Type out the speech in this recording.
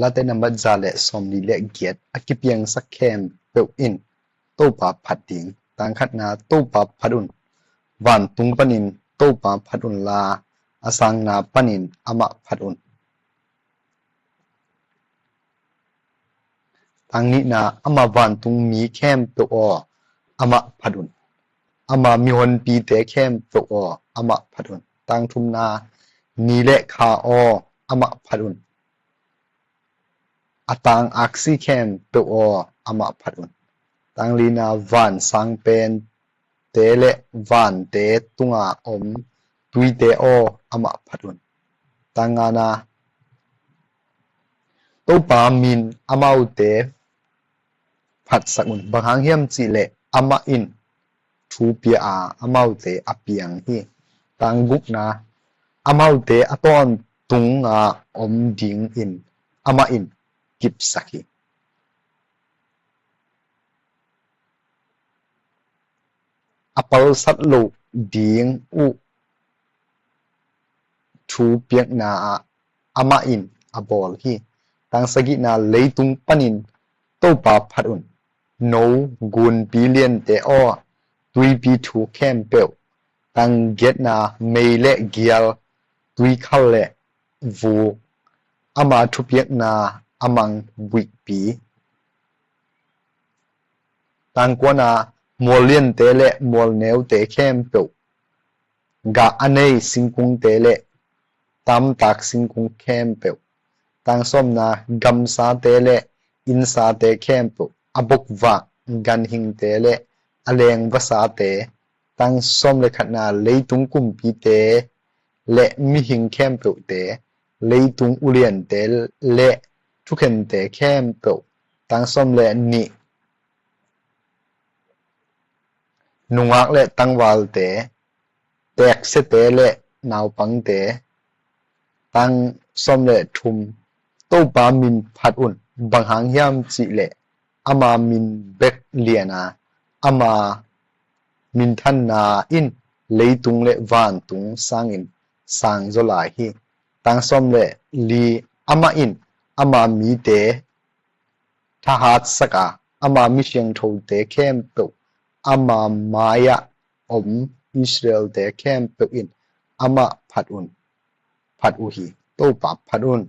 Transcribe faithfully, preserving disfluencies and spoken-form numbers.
Late nambat za le sawmli le giat. A kipiangsak khempeuh in Topa phat ding. Tang khatna, Topa phat un. Vantung panin Topa phat unla, a sangna panin amah phat un. Tang nihna, ama vantung mi khempeuh aw, amah phat un. Ama mihonpite khempeuh aw, amah phat un. Tang thumna, ni le kha aw, amah phat un. A tang aksi khempeuh aw, amah phat un. Tang lina, van sang pente le vante tunga om tuite aw, amah phat un. Tang ngana, Topa min amaute phatsak un. Bang hang hiam cih leh amah in thu pia a, amaute a piang hi. Tang gukna, amaute a tawntunga om dingin amah in kipsak hi. A palsat loh ding uh thu piakna ah amah in a bawl hi. Tang sagihna, leitung panin Topa phat un. No gunpi liante aw, tuipi thuk khempeuh. Tang giatna, mei le gial, tuikhal le vuk, ama thupiakna a mang buihpi. Tang kuana, mual liante le mual neute khempeuh, gah a nei singkungte le tamtak singkung khempeuh. Tang sawmna, gamsate le innsate khempeuh, a bokvak ganhingte le a leng vasate. Tang sawm le khatna, leitung kumpite le mihing khempeuhte, leitung uliante le thukhente khempeuh. Tang sawm le nih, nungak le tangvalte, teeksiate le naupangte. Tang sawm le thum, Topa min phat un. Bang hang hiam cih leh ama min bek lian a, ama minthanna in leitung le vantung sangin sang zaw lai hi. Tang sawm le li, amah in ama mite thahatsak a, ama mi siangthote khempeuh, ama mai-ah om Israel-te khempeuh in amah phat un, phat uh hi. Topa phat un.